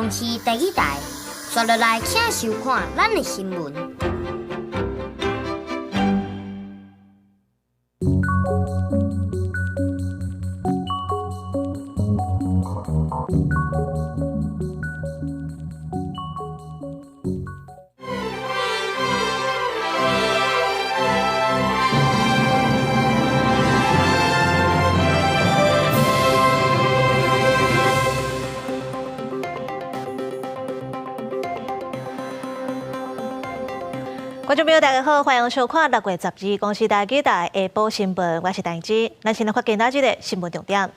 公視第一台，紲落來請收看咱的新聞。觀眾朋友，大家好，歡迎收看6月12公視台語台下晡新聞，我是陳芝。咱先來看今仔日的新聞重點。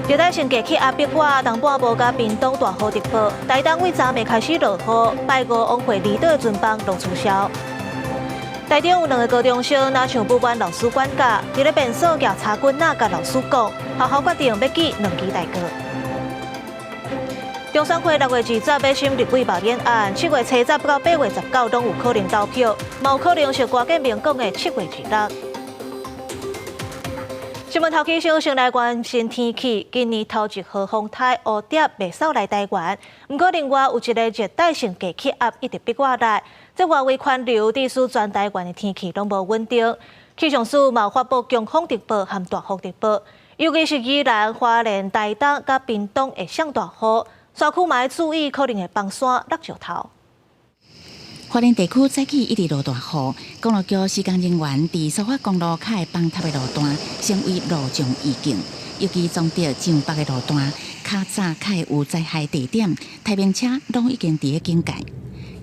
熱帶性低氣壓逼我東半部佮屏東大雨特報，台東對昨暝開始落雨，拜五往回離島的船班攏取消。台中有兩個高中生，若像不滿老師管教，佇咧便所舉柴棍仔共老師講，學校決定欲記兩支大過。中選會6月20欲審立委罷免案，7月七到8月19攏有可能投票，嘛有可能是郭建明講的7月26。新聞頭起先先來關心天氣，今年頭一號風颱蝴蝶袂掃來台灣，毋過另外有一个熱帶性低氣壓一直逼過來，這外圍環流致使全台灣的天氣攏無穩定。氣象署嘛發布強風特報和大風特報，尤其是宜蘭、花蓮、台東佮屏東會上大雨。山區嘛愛注意，可能會崩山、落石頭。花蓮地區早起一直落大雨，公路局施工人員佇蘇花公路跤的崩塌的路段，成為路障預警。尤其彰德上北的路段，較早較會有災害地點，台面車攏已經佇咧警戒，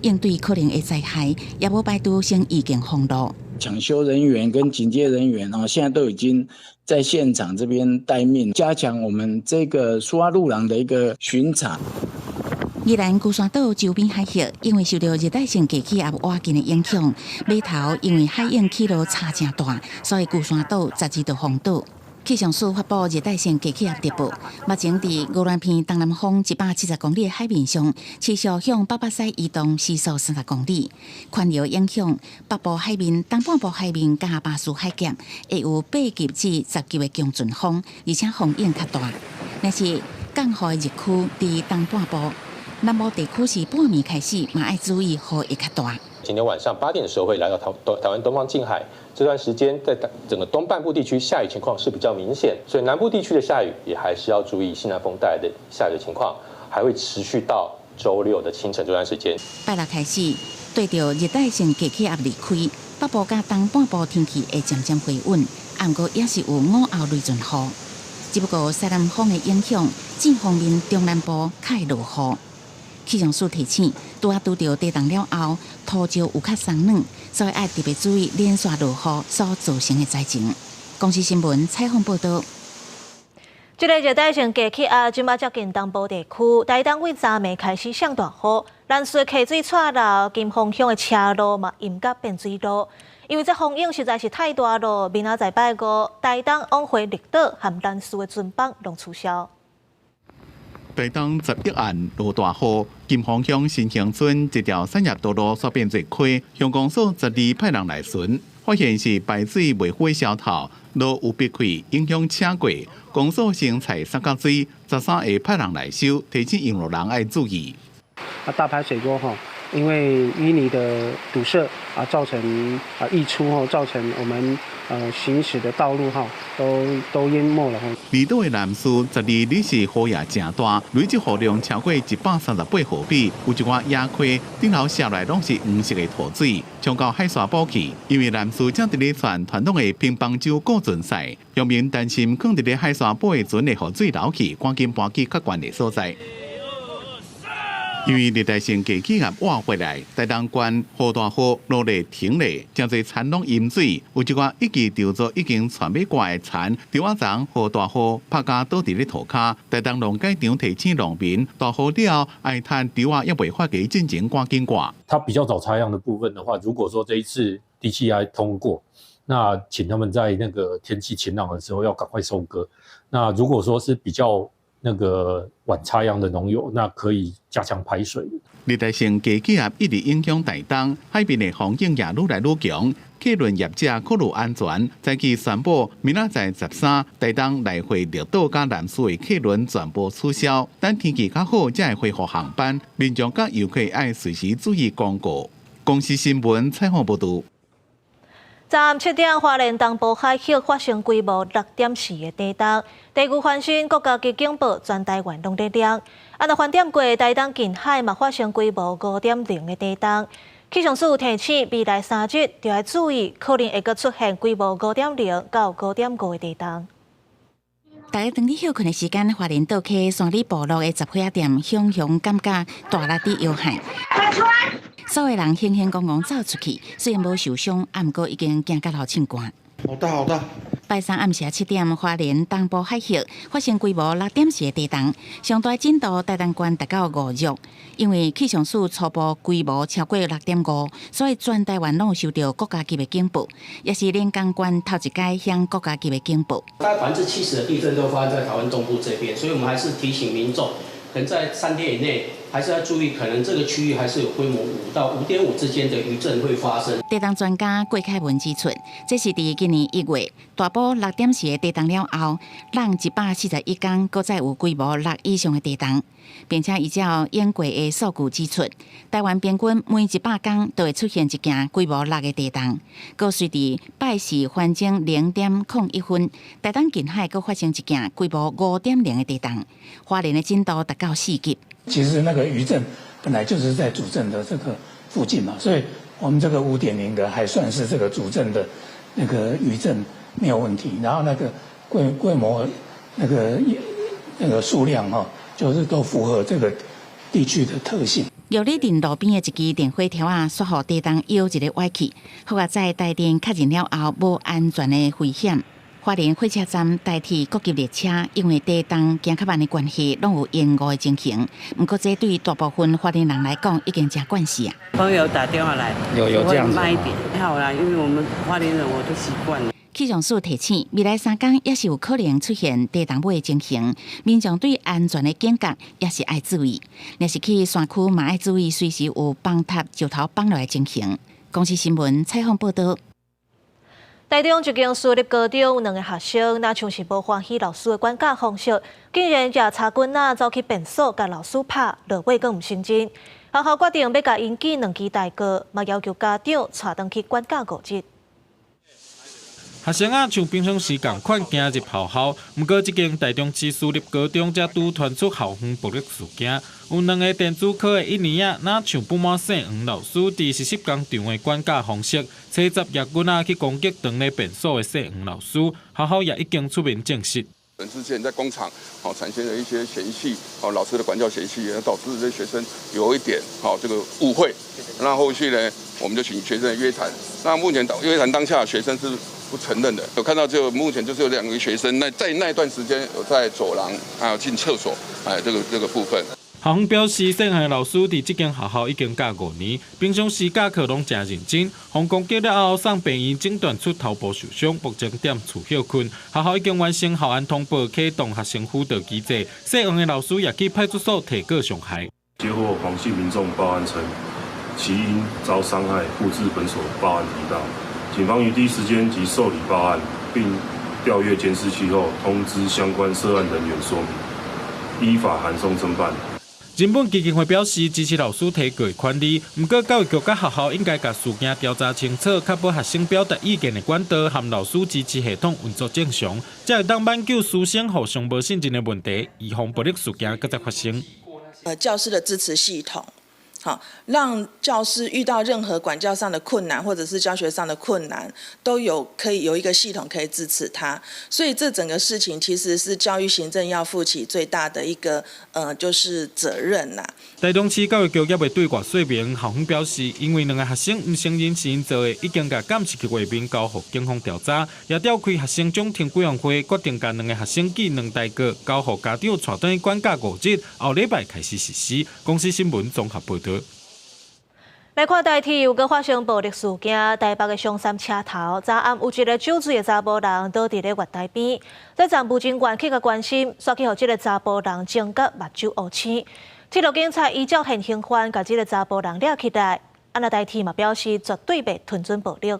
應對可能的災害，也無排除先預警封路。搶修人員跟警戒人員哦，現在都已經在現場這邊待命，加強我們這個蘇花路廊的一個巡查。宜蘭龜山島周邊海域，因為受著熱帶性低氣壓倚近的影響，碼頭因為海湧起落差誠大，所以龜山島12就封島。氣象署發布熱帶性低氣壓特報，目前佇宜蘭縣東南方170公里的海面上，持續向北北西移動時速30公里。環流影響北部海面、東半部海面佮巴士海峽會有8級至10級的強陣風，而且風湧較大。若是降雨的日區佇東半部、南部地區是半暝開始，嘛愛注意雨會較大。今天晚上8點的時候會來到台灣東方近海，這段時間在整個東半部地區下雨情況是比較明顯，所以南部地區的下雨也還是要注意西南風帶來的下雨的情況，還會持續到週六的清晨這段時間。拜六開始，對著熱帶性低氣壓離開，北部佮東半部天氣會漸漸回穩，毋過也是有午後雷陣雨。只不過西南風的影響，這方面中南部較會落雨。氣象署提醒，拄仔拄著地動了後，土石有較鬆軟，所以愛特別注意連續落雨所造成的災情。公視新聞採訪報導。這个熱帶性低氣壓這馬接近東部地區，台東對昨暝開始上大雨，蘭嶼溪水掣流，金峰鄉的車路嘛淹甲變水路，因為這風湧實在是太大囉，明仔載拜五，台東往回綠島和蘭嶼的船班攏取消。台東11暗落大雨，金峰鄉新興村一條產業道路煞變做溪，鄉公所12派人來巡，發現是排水袂好消透，路有閉開，影響車過。公所先採三角水，13下派人來修，提醒用路人愛注意。啊，大排水溝吼，因為淤泥的堵塞啊，造成啊溢出吼，造成我們行駛的道路哈都淹沒了。離島的南勢12日是雨也誠大，累積雨量超過138毫米，有一寡野溪頂頭下來攏是黃色的塗水，衝到海沙埔去。因為南勢正佇咧傳傳統的乒乓球過船賽，鄉民擔心囥佇咧海沙埔的船會予水流去，趕緊搬去較懸的所在。因為熱帶性低氣壓倚回來，台東縣雨大雨落咧停咧，誠濟田攏淹水，有一寡一季稻作已經傳欲掛的田，稻仔叢雨大雨拍甲倒佇咧塗跤。台東農改場提醒農民，大雨了後愛趁稻仔猶未發芽進前趕緊掛。它比較早插秧的部分的話，如果說這一次低氣壓通過，那請他們在那個天氣晴朗的時候要趕快收割。那如果說是比較那個晚插秧的農友，那可以加強排水。熱帶性低氣壓一直影響台東，海邊的風景也愈來愈強。客輪業者考慮安全，早起宣布明仔載13台東來回綠島佮南勢的客輪全部取消。等天氣較好，才會恢復航班。民眾佮遊客愛隨時注意公告。公視新聞採訪報導。昨暗7點，花蓮東部海域發生規模6.4的地動，地牛翻身，國家級警報全台灣攏咧亮。啊，若翻點過台東近海嘛發生規模5.0的地動。氣象署提醒，未來3日就愛注意，可能會閣出現規模5.0到5.5的地動。大家當咧歇睏的時間，花蓮島溪山里部落的雜貨仔店，雄雄感覺大力佇搖撼。所有人興興戇戇走出去，雖然無受傷，啊，毋過已經驚甲流凊汗。好大好大！拜三暗時7點，花蓮東部海域發生規模6.4的地動，上大震度台東縣達到5級。因為氣象署初步規模超過6.5，所以全台灣攏有收到國家級的警報，也是連江縣頭一擺響國家級的警報。大概70%的地震都發生在台灣東部這邊，所以我們還是提醒民眾，可能在3天以內，還是要注意，可能這個區域還是有規模5到5.5之間的餘震會發生。地動專家郭凱文指出，這是佇今年1月大埔6.4的地動了後，隔141天，閣再有規模6以上的地動，並且依照英國的數據指出，台灣平均每100天都會出現一件規模6的地動。閣隨佇拜四環鐘0點01分，台東近海閣發生一件規模5.0的地動，花蓮的震度達到4級。其實那個餘震本來就是在主震的這個附近嘛，所以我們這個5.0的還算是這個主震的那個餘震沒有問題。然後那個規模那個數量哈，就是都符合這個地區的特性。玉里鎮路邊的一支電火條仔，煞予地動搖一个歪去，好佳哉台電確認了後，無安全的危險。花蓮火車站台鐵各級列車因為地動行較慢的關係，攏有延誤的情形。毋過這對大部分花蓮人來講，已經誠慣勢啊。朋友打電話來，有這樣子慢一點，好啦，因為我們花蓮人我都習慣了。氣象署提醒，未來3天也是有可能出現地動尾的情形，民眾對安全的警覺也是愛注意。若是去山區嘛愛注意，隨時有崩塌、石頭崩落的情形。公視新聞採訪報導。台中一間私立高中有兩个學生，若像是無歡喜老師的管教方式，竟然舉柴棍仔走去便所共老師拍，落尾閣毋承認。學校決定欲共𪜶記兩支大過，嘛要求家長帶轉去管教5日。學生仔像平常時仝款行入學校，毋過這間台中市私立高中才拄傳出校園暴力事件，有兩个電子科的一年仔，若像不滿姓黃老師佇實習工場的管教方式，揣十葉棍仔去攻擊當咧便所的姓黃老師，學校也已經出面證實。之前在工廠，哦產生了一些嫌隙，哦老師的管教嫌隙，導致這些學生有一點，好這個誤會。那後續呢，我們就請學生約談。那目前約談當下，學生是不承認的。有看到就目前就是有兩個學生，那在那段時間有在走廊，還有進廁所，哎，這個部分。校方表示，姓黃老師佇這間學校已經教5年，平常時教課攏誠認真。予攻擊了後，送病院診斷出頭部受傷，目前踮厝歇睏。學校已經完成校安通報，啟動學生輔導機制。姓黃的老師也去派出所提告傷害。接獲黃姓民眾報案稱，其因遭傷害，故至本所報案提到。警方於第一時間即受理報案，並調閱監視器後，通知相關涉案人員說明，依法函送偵辦。人本基金會表示支持老師提告的權利，毋過教育局佮學校應該共事件調查清楚，確保學生表達意見的管道和老師支持系統運作正常，才會當挽救師生互相無信任的問題，預防暴力事件閣再發生。教師的支持系統，好，讓教師遇到任何管教上的困難，或者是教學上的困難，都有可以有一個系統可以支持他。所以這整個事情其實是教育行政要負起最大的一個就是責任啦。台中市教育局也未對外說明，校方表示，因為兩个學生毋承認是𪜶做的，已經共監視器畫面交予警方調查，也召開學生總評委員會，決定共兩个學生記兩大過，交予家長帶轉去管教5日，後禮拜開始實施。公視新聞綜合報導。來看台鐵又閣發生暴力事件，台北的松山車頭，昨暗有一个酒醉的查埔人倒佇咧月台邊，這站務人員去共關心，煞去予這个查埔人衝甲目睭烏青。鐵路警察依照現行犯，共這个查埔人掠起來。啊，那台鐵嘛表示絕對袂吞准暴力。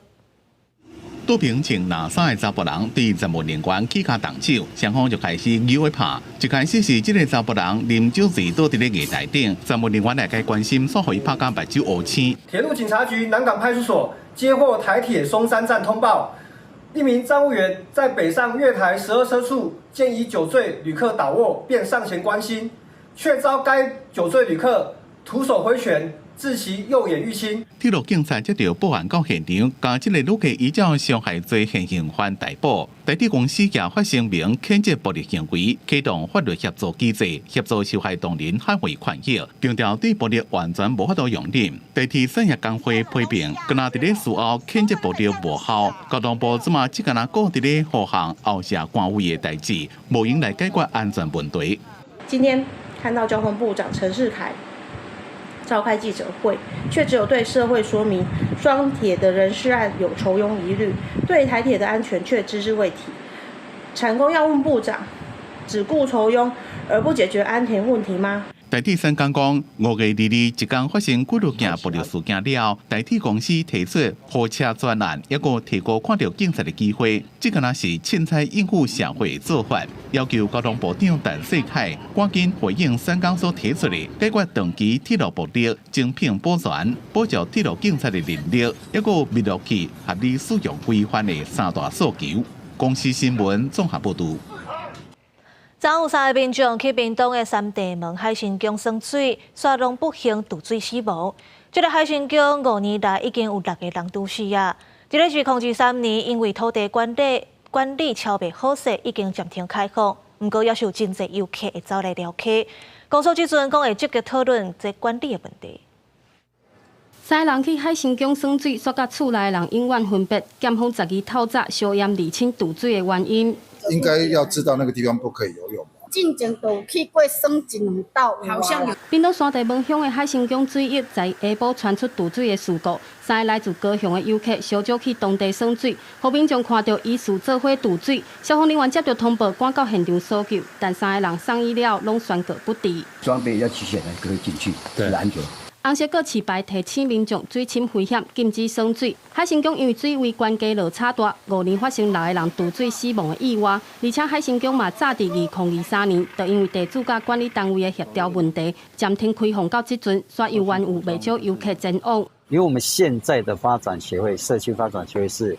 倒邊穿藍衫的查埔人對站務人員起跤動手，雙方就開始扭咧拍。一開始是這个查埔人啉酒醉倒佇咧月台頂，站務人員來共關心，煞予伊拍甲目睭烏青。鐵路警察局南港派出所接獲台鐵松山站通報，一名站務員在北上月台12車處見一酒醉旅客倒臥，便上前關心，卻遭該酒醉旅客徒手揮拳，致其右眼淤青。鐵路警察接到報案到現場，共這个旅客依照傷害罪現行犯逮捕。台鐵公司也發聲明譴責暴力行為，啟動法律協助機制，協助受害當人捍衛權益，強調對暴力完全無法度容忍。台鐵產業工會批評，敢若佇咧事後譴責暴力無效，交通部這馬只干焦顧佇咧護航後社官位的代誌，無閒來解決安全問題。今天看到交通部長陳世凱召開記者會，卻只有對社會說明雙鐵的人事案有酬庸疑慮，對台鐵的安全卻只字未提。產工要問部長，只顧酬庸而不解決安全問題嗎？台鐵產工講，5月22一工發生幾落件暴力事件了後，台鐵公司提出護車專案，抑閣提高看著警察的機會，這敢若是凊彩應付社會的做法，要求交通部長陳世凱趕緊回應產工所提出的解決長期鐵路暴力、精品保全、保障鐵路警察的能力，抑閣密落去合理使用規範的三大訴求。公視新聞綜合報導。昨有三个民眾去屏東的三地門海神宮耍水，煞攏不幸墮水死亡。這个海神宮5年來已經有六个人墜死啊！這个是2023年，因為土地管理超袂好勢，已經暫停開放。毋過，猶是有真濟遊客會走來寮溪。公所這陣講會積極討論這管理的問題。三个人去海神宮耍水，煞佮厝內的人永遠分別。檢方12透早相驗釐清墜水的原因。應該要知道那個地方不可以游泳。進前都有去過耍一兩晝，好像有。屏東山地門鄉的海神宮水域在下晡傳出墜水的事故，三個來自高雄的遊客小早去當地耍水，予民眾看著疑似做伙墜水，消防人員接到通報，趕到現場搜救，但三個人送醫了後攏宣告不治。裝備要齊全，可以進去，對，安全。紅色閣示牌提醒民眾水深危險，禁止耍水。海神宮因為水位懸低落差大，5年發生六个人墜水死亡的意外。而且海神宮嘛早佇2023年，就因為地主佮管理單位的協調問題，暫停開放到這陣，煞猶原有袂少遊客前往。因為我們現在的發展協會、社區發展協會是，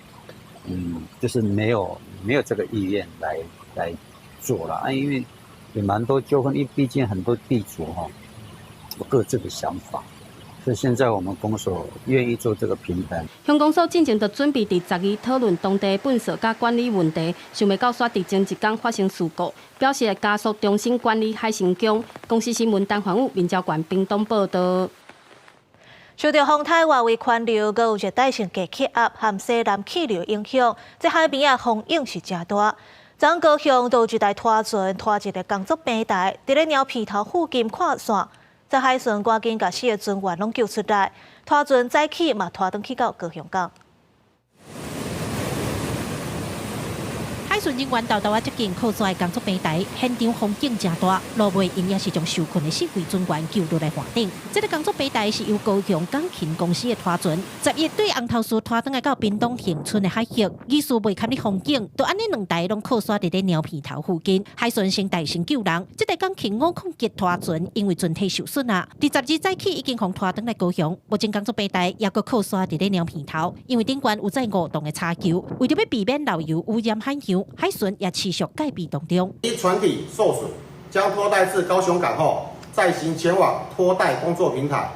就是沒有這個意願來做了啊，因為有蠻多糾紛，因為畢竟很多地主哈有各自的想法。所以現在我們公所願意做這個平衡。鄉公所進前就準備佇12討論當地糞掃佮管理問題，想袂到煞佇前一工發生事故，表示會加速重新管理海神宮。公視新聞陳環宇、林昭冠屏東報導。受著風颱外圍環流，閣有熱帶性低氣壓和西南氣流影響，這海邊仔風湧是誠大。昨高雄就有一台拖船拖一个工作平台，佇咧貓鼻頭附近跨線。這海巡趕緊共四个船員攏救出來，拖船早起嘛拖轉去到高雄港。海巡人員沓沓仔接近靠線的工作平台，現場風景誠大，落尾𪜶也是將受困的四位船員救落來岸頂。這个工作平台是由高雄港勤公司的拖船，11對紅頭嶼拖轉來到屏東恆春的海域，疑似袂堪得風景，就按呢兩台攏靠煞佇咧貓鼻頭附近。海巡先帶先救人，這台港勤507拖船因為船體受損啊，佇12早起已經予拖轉來高雄。目前工作平台猶閣靠煞佇咧貓鼻頭，因為頂懸有載五棟的柴油，為著欲避免漏油污染海洋。海巡也持續戒備當中。依船體受損，將拖帶至高雄港後，再行前往拖帶工作平台。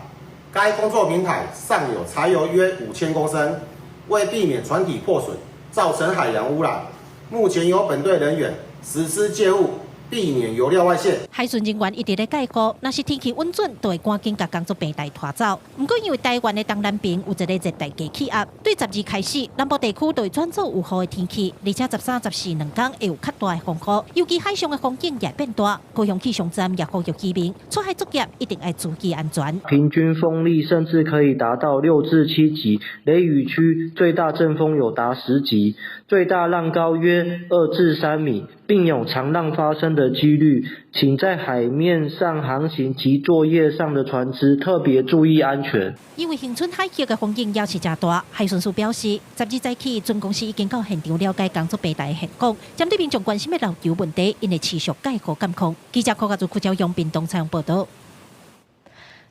該工作平台上有柴油約5000公升，為避免船體破損造成海洋污染，目前由本隊人員實施借護避免油料外洩。海巡人員一直咧警告，若是天氣穩準，就會趕緊共工作平台拖走。毋過因為台灣的東南邊有一個熱帶低氣壓，對12開始，南部地區就會轉做有雨的天氣，而且13、14兩天會有較大的風雨，尤其海上的風景也變大。高雄氣象站也呼籲漁民出海作業一定愛注意安全。平均風力甚至可以達到6至7級，雷雨區最大陣風有達10級，最大浪高約2至3米，並有長浪發生的幾率，請在海面上航行及作業上的船隻特別注意安全。因為恆春海域的風景也是誠大，海巡署表示，12早起，船公司已經到現場了解工作平台的現況，針對民眾關心的漏油問題，𪜶會持續蓋好監控。記者柯家祖、柯朝陽屏東採訪報導。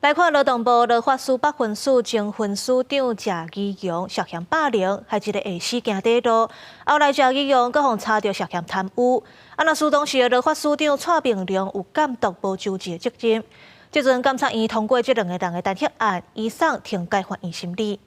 來看勞動部勞發司北分署前分署長謝宜容涉嫌霸凌，害一個下死行短路。後來謝宜容閣予查著涉嫌貪污。啊，若是當時的勞發署長蔡明亮有監督無周知的責任。這陣檢察院通過這兩个人的彈劾案，移送懲戒法院審理。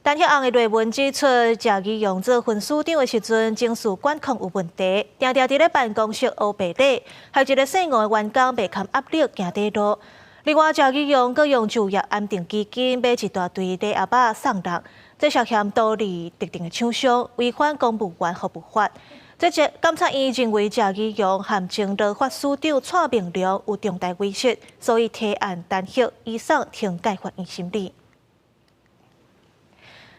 彈劾案的內文指出，謝宜容做分署長的時陣，情緒管控有問題，定定佇咧辦公室烏白咧，害一個姓吳的員工袂堪壓力行短路。另外，謝宜容閣用就業安定基金買一大堆禮盒仔送人，這涉嫌圖利特定的廠商，違反公務員服務法。這個檢察院認為謝宜容和前勞發署長蔡明亮有重大過失，所以提案彈劾，移送懲戒法院審理。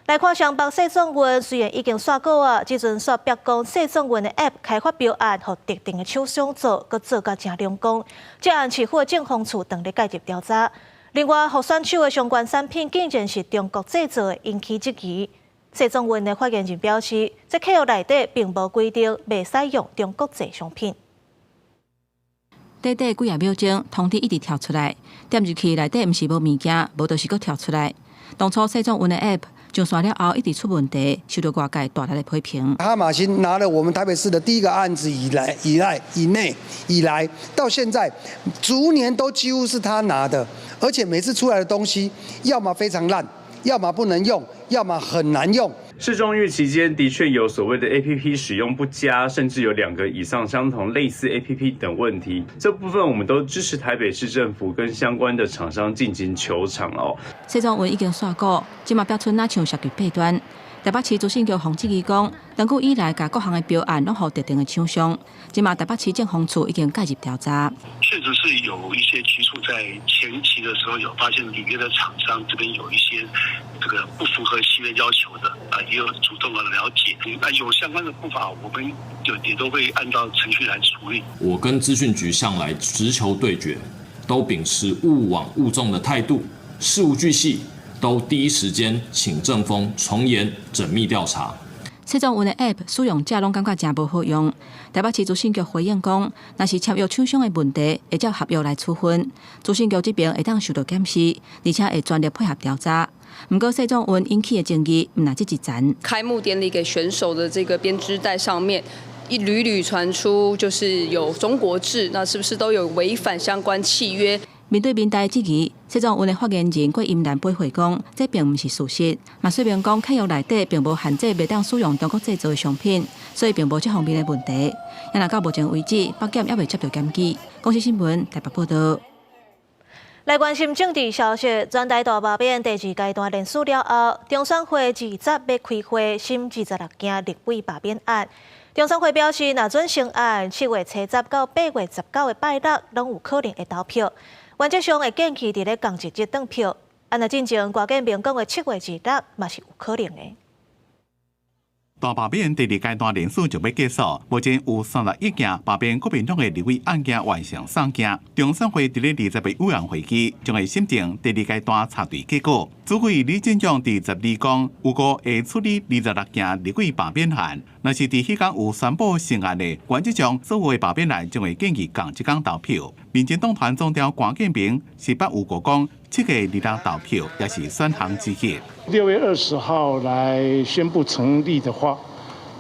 來看雙北謝總運，雖然已經煞稿啊，這陣煞逼講謝總運的 App 開發標案，予特定的廠商做，閣做甲誠兩光。這案市府的政風處正咧介入調查。另外，予選手的相關產品竟然是中國製造的，引起質疑。謝總運的發言人表示，這契約內底並無規定袂使用中國製商品。短短幾仔秒鐘，通知一直跳出來，點入去內底毋是無物件，無就是閣跳出來。當初謝總運的 App 上線了後，一直出問題，受到外界大力的批評。哈瑪星拿了我們台北市的第一個案子以來，以來以內以來，到現在逐年都幾乎是他拿的，而且每次出來的東西，要麼非常爛，要麼不能用，要麼很難用。世壯運期間的確有所謂的 APP 使用不佳，甚至有兩個以上相同類似 APP 等問題。這部分我們都支持台北市政府跟相關的廠商進行求償哦。謝總運已經煞稿，這馬表出若像涉及弊端。台北市資訊局方質疑講，長久以來，共各項的標案攏予特定的廠商。這馬台北市政風處已經介入調查。確實是有一些局處在前期的時候有發現履約的廠商這邊有一些這個不符合契約要求的啊，也有主動的了解。那有相關的不法，我們就也都會按照程序來處理。我跟資訊局向來直球對決，都秉持勿枉勿縱的態度，事無巨細。都第一時間請政風從嚴縝密調查。謝總運的 App 使用者攏感覺誠無好用。台北市資訊局回應講，若是簽約廠商的問題，會照合約來處分。資訊局這邊會當受到檢視，而且會全力配合調查。毋過謝總運引起的爭議，毋但這一層。開幕典禮給選手的這個編織袋上面，一屢屢傳出就是有中國製，那是不是都有違反相關契約？面對民代質疑，謝總運的發言人郭陰蘭回回講，這並毋是事實。嘛說明講，契約內底並無限制袂當使用中國製造的商品，所以並無這方面的問題。也若到目前為止，北檢猶未接到檢舉。公視新聞台北報導。來關心政治消息，全台大罷免第二階段連署了後，中選會20欲開會審26件立委罷免案。中選會表示，若準成案，7月七十到8月19的拜六，攏有可能會投票。原則上會建議佇咧仝一日轉票，啊，若進前郭建明講的7月26，嘛是有可能的。大罷免第二階段連署就欲結束，目前有31件罷免國民黨的立委案件完成送件。中選會佇咧20日委員會議將會審定第二階段查對結果。主委李進勇佇12講，預估會處理26件立委罷免案。若是佇彼工有宣布成案的，原則上所有的罷免案將會建議仝一工投票。民進黨團總召郭建明是捌預告講，7月26投票也是選項之一。 6月20號來宣布成立的話，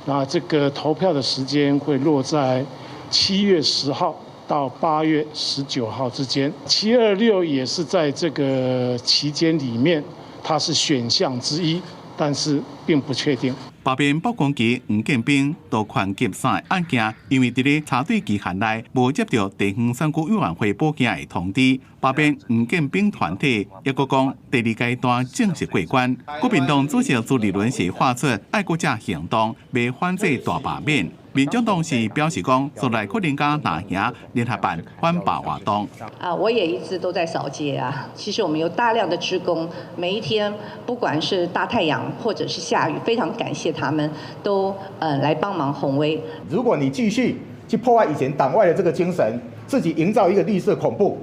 那這個投票的時間會落在7月10號到8月19號之間。726也是在這個期間裡面，它是選項之一，但是並不確定。罷免爆攻機黃建斌盜權及三個案件，因為佇咧查對期限內無接著地方選舉委員會補件的通知，罷免黃建斌團體抑閣講第二階段正式過關。國民黨主席朱立倫是發出愛國者行動，欲反制大罷免。民眾黨是表示講，將來可能佮藍營聯合辦反罷活動。啊，我也一直都在掃街啊。其實我們有大量的志工，每一天不管是大太陽或者是下雨，非常感謝他們都來幫忙宏威。如果你繼續去破壞以前黨外的這個精神，自己營造一個綠色恐怖，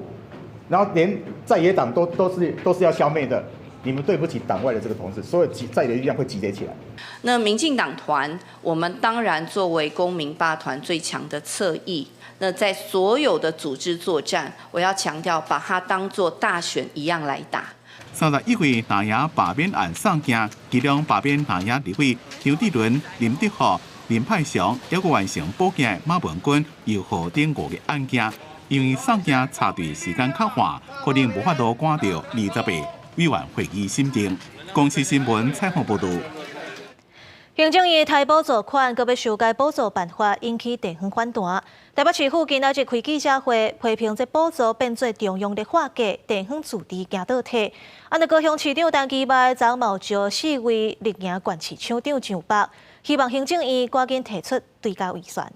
然後連在野黨都是要消滅的。你們對不起黨外的這個同志，所有在野力量會集結起來。那民進黨團，我們當然作為公民罷團最強的側翼，那在所有的組織作戰，我要強調，把它當作大選一樣來打。 31位藍營罷免案送件，其中罷免藍營立委張智倫、林德福、林派祥，抑閣完成補件的馬文君、尤浩等五個案件，因為送件查對時間較晚，可能無法度趕著20個委員會議審定。公視新聞採訪報導。行政院提補助款，閣欲修改補助辦法，引起地方反彈。台北市府今仔日開記者會，批評這補助變做中央咧劃價，地方自治驚倒退。啊，若高雄市長陳其邁昨嘛召四位綠營縣市首長上北，希望行政院趕緊提出追加預算。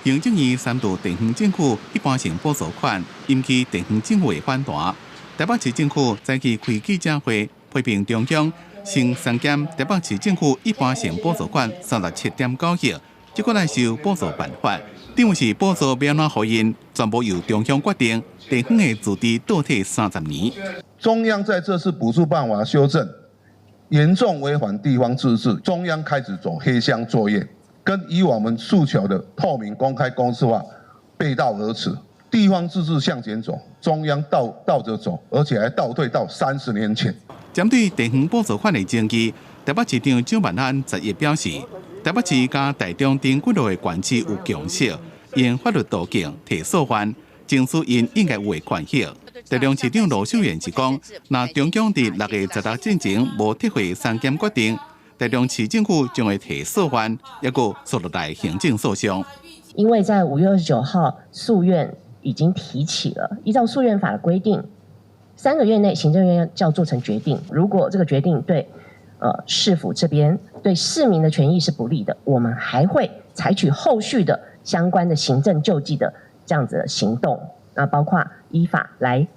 行政院三度地方政府一般性補助款，引起地方政府的反彈。台北市政府早起開記者會，批評中央先刪減台北市政府一般性補助款37.9億，這閣來修補助辦法，等於是補助欲按怎予𪜶，全部由中央決定，地方的自治倒退30年。中央在這次補助辦法修正，嚴重違反地方自治，中央開始走黑箱作業，跟以往我們訴求的透明、公開、公司化背道而馳。地方自治向前走，中央倒倒着走，而且還倒退到30年前。針對地方補助款的爭議，台北市長蔣萬安11表示，台北市佮台中等幾落個縣市有共識，用法律途徑提訴願，爭取𪜶應該有的權益。台中市長盧秀燕是講，若中央佇6月16進前無撤回刪減決定，台中市政府將會提訴願，抑閣紲落來行政訴訟。因為在5月29號訴願已經提起了，依照訴願法的規定，3個月內行政院就要做成決定。如果這個決定對市府這邊對市民的權益是不利的，我們還會採取後續的相關的行政救濟的這樣子的行動，那包括依法來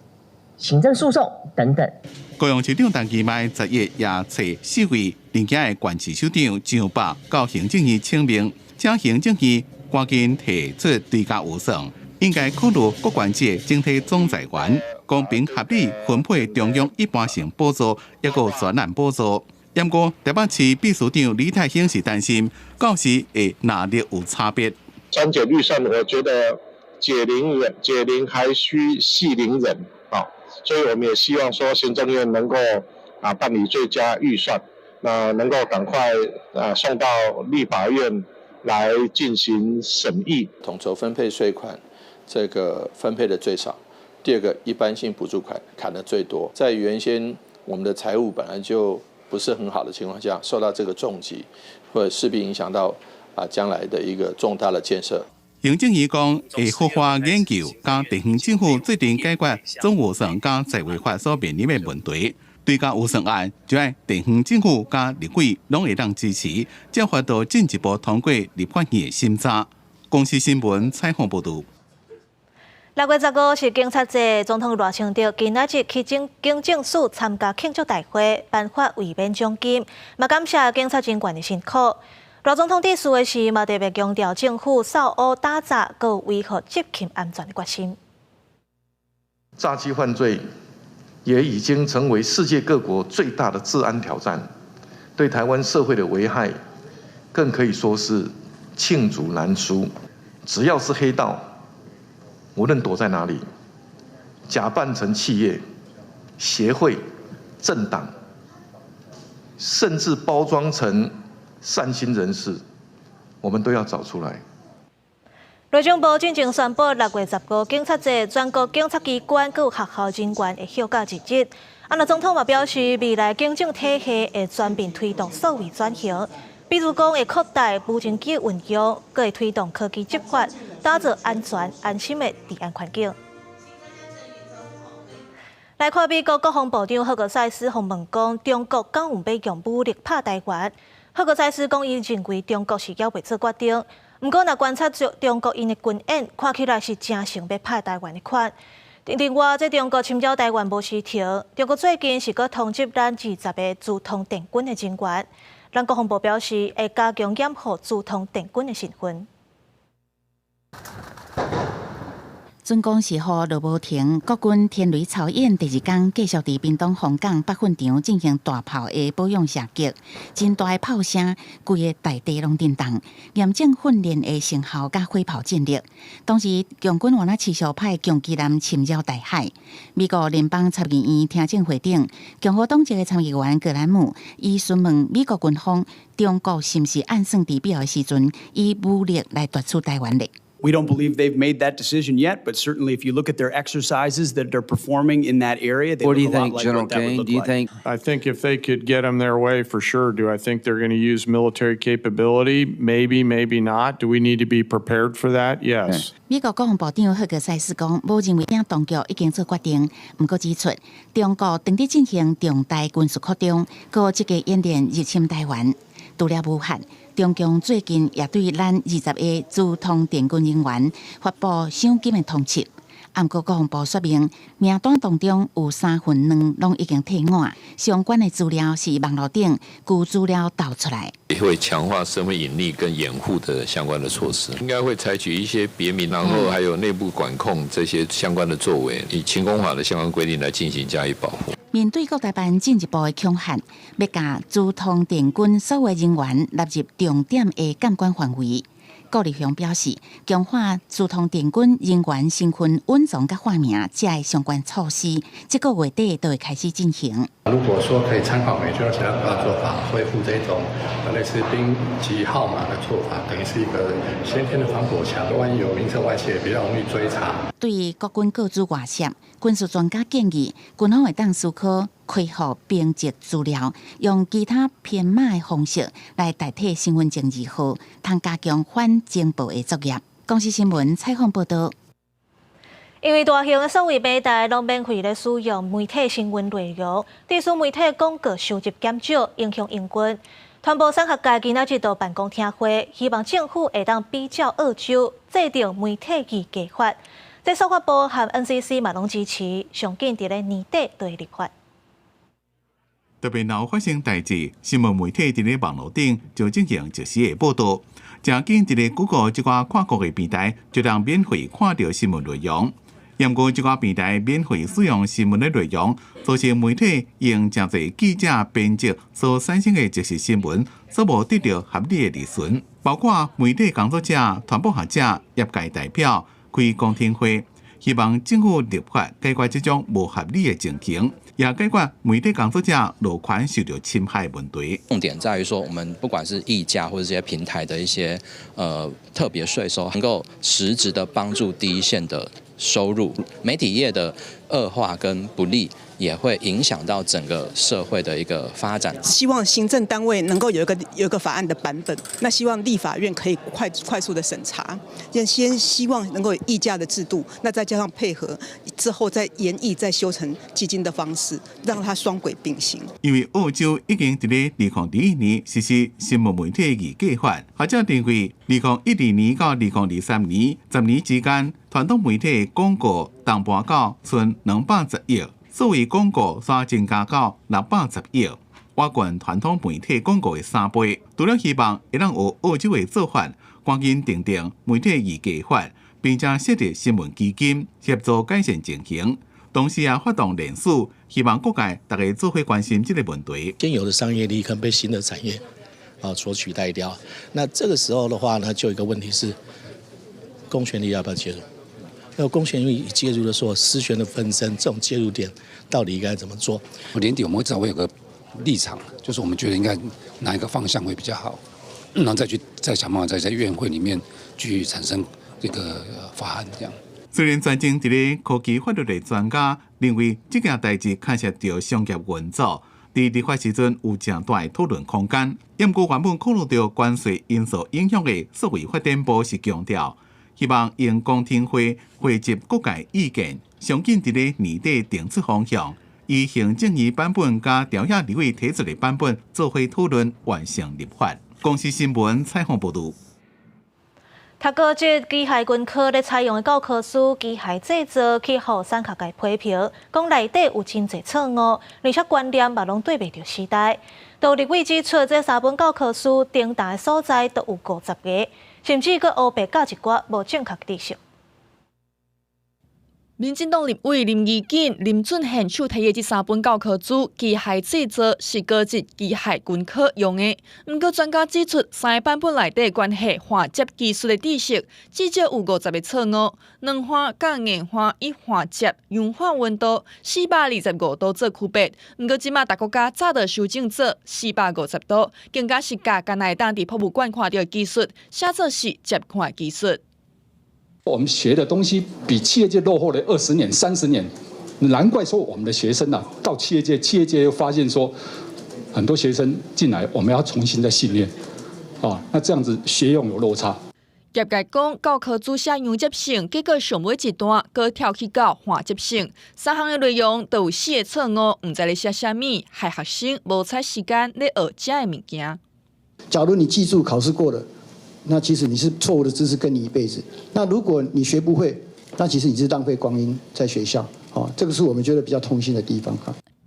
行政訴訟等等。高雄市長陳其邁11也揣四位綠營的縣市首長上北到行政院請命，請行政院趕緊提出追加預算。應該考慮各縣市整體總財源，公平合理分配中央一般性補助，抑閣專案補助。不過台北市秘書長李泰興是擔心，到時會藍綠有差別。刪減預算，我覺得解鈴人解鈴還須繫鈴人啊，所以我們也希望說行政院能夠辦理追加預算，那能夠趕快送到立法院來進行審議。統籌分配稅款。這個分配的最少，第二個一般性補助款砍得最多，在原先我們的財務本來就不是很好的情況下，受到這個重擊，會勢必影響到將來的一個重大的建設。行政院講會好好研究，佮地方政府做陣解決總預算佮債務法所面臨的問題，追加預算案就愛地方政府佮立委攏會當支持，才有法度進一步通過立法院的審查。公視新聞採訪報導。6月15是警察節，總統賴清德今仔日去警政署參加慶祝大會，頒發慰勉獎金，嘛感謝警察人員的辛苦。賴總統致辭的時，嘛特別強調政府掃烏打詐，閣維護執勤安全的決心。詐欺犯罪也已經成為世界各國最大的治安挑戰，對台灣社會的危害，更可以說是罄竹難書。只要是黑道，無論躲在哪裡，假扮成企業、協會、政黨，甚至包裝成善心人士，我們都要找出來。內政部進前宣布6月15警察節，全國警察機關閣有學校人員會休假一日。啊，那總統嘛表示，未來警政體系會全面推動數位轉型，比如講會擴大無人機運用，閣會推動科技執法，打造安全安心的治安環境。來看美國國防部長赫格塞斯予問講，中國敢有欲用武力拍台灣？赫格塞斯講，伊認為中國是猶未做決定。毋過，若觀察中國𪜶的軍演，看起來是誠想欲拍台灣的款。另外，這中國侵擾台灣無時停，中國最近是閣通緝咱20個資通電軍的人員。咱國防部表示，會加強掩護資通電軍的身份。準講是予落無停，國軍天雷操演第二工繼續佇屏東鳳港北訓場進行大炮的保養射擊，真大的炮聲，規个大地攏震動，驗證訓練的成效佮火炮戰力。同時，共軍原來持續派攻擊艦侵擾台海。美國聯邦參議院聽證會頂，共和黨籍的參議員格蘭姆伊詢問美國軍方，中國是毋是按算佇必要的時陣以武力來奪取台灣咧？ We don't believe they've made that decision yet, but certainly if you look at their exercises that they're performing in that area, they What do look you a lot think, like General what that would Caine? look Do you like. think? I think if they could get them their way, for sure. Do I think they're going to use military capability? Maybe, maybe not. Do we need to be prepared for that? Yes. 美國國防部長赫格塞斯講，無認為當局已經做決定，毋過指出，中國正佇進行重大軍事擴張，閣積極演練入侵台灣。除了武漢，中共最近也對咱20個資通電軍人員發布賞金的通緝。毋過國防部說明，名單當中有三分兩攏已經退伍，相關的資料是網路頂舊資料導出來。也會強化身份隱匿跟掩護的相關的措施，應該會採取一些別名，然後還有內部管控這些相關的作為，以情攻法的相關規定來進行加以保護。面對國台辦進一步的恐嚇，欲共資通電軍所有人員納入重點的監管範圍。郭立雄表示，強化資通電軍人員身份隱藏佮化名這个相關措施，這個月底就會開始進行。如果說可以參考美軍其他國家做法，恢復這種類似兵籍號碼的做法，等於是一個先天的防火牆。萬一有名冊外洩，比較容易追查。對於國軍個資外洩，軍事專家建議，軍方會當思考開放兵籍資料，用其他編碼的方式來代替身份證字號，通加強反情報的作業。公視新聞採訪報導。因為大型的數位平台攏免費咧使用媒體新聞內容，致使媒體廣告收入減少，影響營運。傳播產學界今仔日就辦公聽會，希望政府會當比照澳洲制定媒體議價法。這數發部和 NCC 嘛攏支持，上緊佇咧年底就會立法。特別若有發生代誌，新聞媒體佇咧網路頂就進行即時的報導。誠緊佇咧 Google 這寡跨國的平台，就通免費看著新聞內容。毋過這寡平台免費使用新聞的內容，造成媒體用誠濟記者編輯所產生的即時新聞，所無得著合理的利潤。包括媒體工作者、傳播學者、業界代表開公聽會，希望政府立法解決這種無合理的情形，也解決媒體工作者勞權受著侵害問題。重點在於說，我們不管是議價或者這些平台的一些特別稅收，能夠實質的幫助第一線的收入。媒體業的惡化跟不利，也會影響到整個社會的一個發展。希望行政單位能夠有一個法案的版本，那希望立法院可以快速的審查。先希望能夠有議價的制度，那再加上配合之後再研議再修成基金的方式，讓它雙軌並行。因為澳洲已經佇咧2021年實施新聞媒體議價法，學者認為2012年到2023年10年之間，傳統媒體廣告重搬到賰210億，數位廣告煞增加到610億，倚近傳統媒體廣告的3倍。除了希望會當學澳洲的做法，趕緊訂定媒體議價法，並且設立新聞基金協助改善情形。同時也發動聯署，希望各界逐家做伙關心這個問題。現有的商業利益可能被新的產業所取代掉。那這個時候的話呢，就有一個問題是，公權力要不要介入？那公權力介入的時候，私權的紛爭，這種介入點到底應該怎麼做？年底我們會至少會有個立場，就是我們覺得應該哪一個方向會比較好，然後再去再想辦法再在院會裡面去產生這個法案，這樣。雖然專精佇咧科技法律的專家認為，這件代誌牽涉著商業運作，佇立法時陣有誠大的討論空間。毋過原本考慮著關稅因素影響的數位發展部是強調，希望用公聽會匯集各界意見，上緊佇咧年底定出方向，以行政院版本佮朝野立委提出的版本做伙討論，完成立法。公視新聞採訪報導。讀高職機械軍科咧採用的教科書機械製造去予產學界批評，講內底有真濟錯誤，而且觀念嘛攏對袂著時代。都立委指出，這三本教科書停頓的所在都有50個，甚至閣烏白教一寡無正確知識。民進黨立委林宜瑾、林俊憲手提的這三本教科書，機械製造是高職機械軍科用的。毋過專家指出，三个版本內底關係焊接技術的知識，至少有50個錯誤。軟焊佮硬焊以焊接熔化溫度425度做區別。毋過這馬逐國家早就修正做450度，更加是共敢若會當佇博物館看著的技術，寫做是接看的技術。我們學的東西比企業界落後了20年、30年，難怪說我們的學生啊，到企業界，企業界又發現說，很多學生進來，我們要重新再訓練，啊，那這樣子學用有落差。業界講，教科書寫熔接線，結果上尾一段閣跳去到焊接線，三項的內容都有四個錯誤，毋知咧寫啥物，害學生無采時間咧學這个物件。假如你記住考試過了，那其實你是錯誤的知識跟你一輩子。那如果你學不會，那其實你是浪費光陰在學校。哦，這個是我們覺得比較痛心的地方。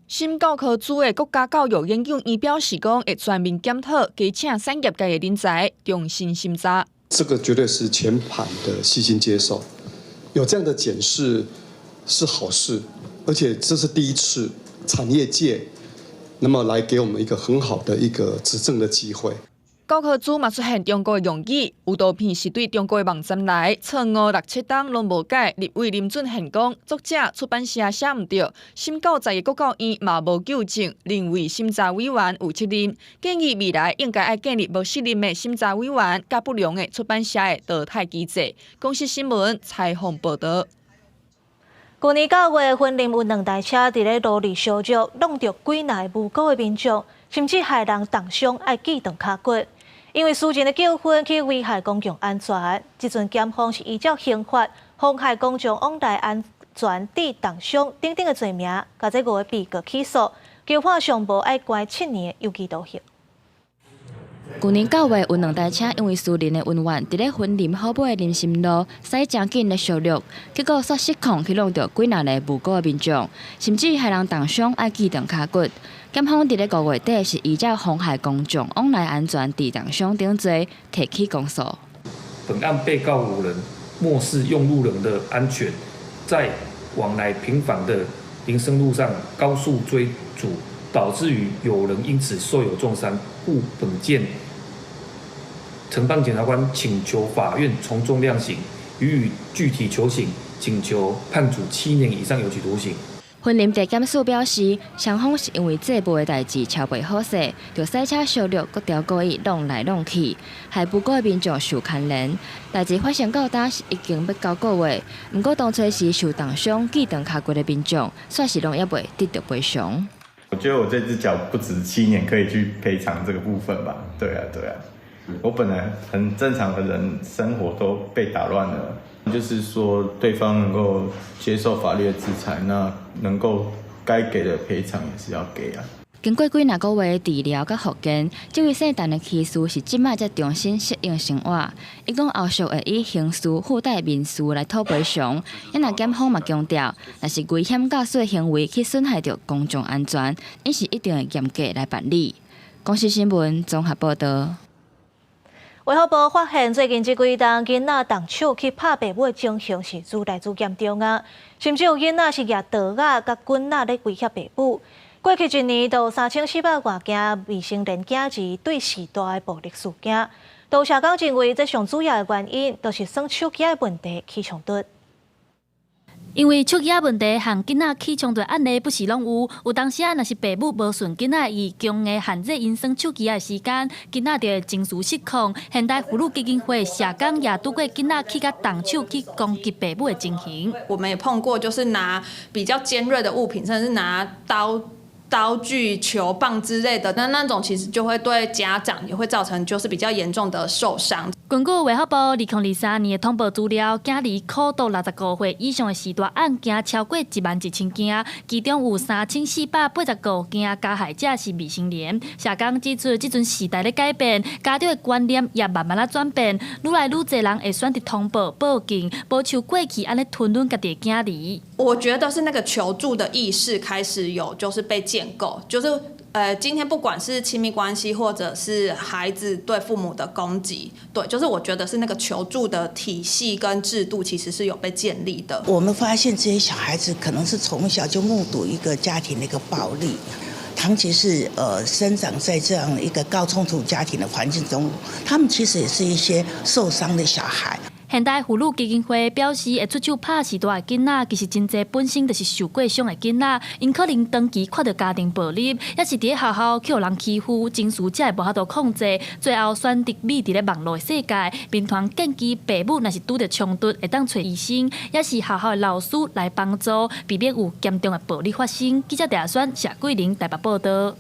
審教科書的國家教育研究院表示講，會全面檢討，加請產業界的人才重新審查。這個絕對是全盤的細心接受，有這樣的檢視是好事，而且這是第一次產業界那麼來給我們一個很好的一個指正的機會。教科書嘛出現中國的用語，有圖片是對中國的網站來，錯誤六七冬攏無改。立委林俊憲講，作者出版社寫毋對，審教材的國教院嘛無糾正，認為審查委員有責任，建議未來應該愛建立無適任的審查委員，佮不良的出版社的淘汰機制。公視新聞採訪報導。舊年9月，雲林有兩台車佇咧路裡相撞，挵著幾若个無辜的民眾，甚至害人重傷，愛鋸斷跤骨。因為私人的糾紛去危害公共安全，這陣檢方是依照刑法妨害公眾往來安全致重傷等等的罪名，共這五个被告起訴，求判上無愛關7年的有期徒刑。舊年9月，有兩台車因為私人的恩怨，佇咧雲林虎尾的林森路駛誠緊咧相撞，結果煞失控去挵著幾若个無辜的民眾，甚至害人重傷，愛鋸斷跤骨。檢方佇咧5月底是依照妨害公眾往來安全致重傷等罪提起公訴。本案被告五人漠視用路人的安全，在往來頻繁的林森路上高速追逐，導致於有人因此受有重傷，故本件承辦檢察官請求法院從重量刑，予以具體求刑，請求判處7年以上有期徒刑。雲林地檢署表示，雙方是因為債務的代誌喬袂好勢，就賽車相掠，閣調故意挵來挵去，害無辜的民眾受牽連。代誌發生到今是已經欲九個月，毋過當初時受重傷、鋸斷跤骨的民眾，煞是攏猶未得著賠償。我覺得我這隻腳不止7年可以去賠償這個部分吧？對啊，對啊，我本來很正常的人生活都被打亂了。就是說，對方能夠接受法律的制裁，那能夠該給的賠償也是要給啊。經過幾若個月的治療佮復健，這位姓陳的醫師是這擺才重新適應生活。伊講後續會以刑事附帶民事來討賠償。啊若檢方嘛強調，若是危險駕駛行為去損害著公眾安全，𪜶是一定會嚴格來辦理。公視新聞綜合報導。衛福部發現，最近這幾冬囡仔動手去拍爸母的情形是愈來愈嚴重啊！甚至有囡仔是舉刀仔佮棍仔咧威脅爸母。過去一年，就有3400外件未成年囝兒對序大的暴力事件。都社工認為，這上主要的原因，就是耍手機的問題起衝突。因為手機仔問題，和囡仔起衝突案例不時攏有。有當時啊，若是爸母無順囡仔意，強硬限制𪜶耍手機仔的時間，囡仔就會情緒失控。現代婦女基金會社工也拄過囡仔起較動手去攻擊爸母的情形。我們也碰過，就是拿比較尖銳的物品，甚至是拿刀、刀具、球棒之類的，那那種其實就會對家長也會造成就是比較嚴重的受傷。根據衛福部2023年的統報資料，囝兒苦到65歲以上的序大案件超過11,000件，其中有3485件加害者是未成年。社工指出，這陣時代咧改變，家長的觀念也慢慢仔轉變，愈來愈濟人會選擇通報、報警，無像過去按呢吞忍家己的囝兒。我覺得是那個求助的意識開始有，就是被建構，就是今天不管是親密關係，或者是孩子對父母的攻擊，對，就是我覺得是那個求助的體系跟制度其實是有被建立的。我們發現這些小孩子可能是從小就目睹一個家庭的一個暴力，長期是生長在這樣一個高衝突家庭的環境中，他們其實也是一些受傷的小孩。現代婦女基金會表示，會出手拍序大的囡仔，其實真濟本身就是受過傷的囡仔，𪜶可能長期看著家庭暴力，抑是佇咧學校予人欺負，情緒才會無法度控制，最後選擇匿佇咧網路的世界。民團建議爸母若是拄著衝突，會當揣醫生，抑是學校的老師來幫助，避免有嚴重的暴力發生。記者鄭選謝桂玲台北報道。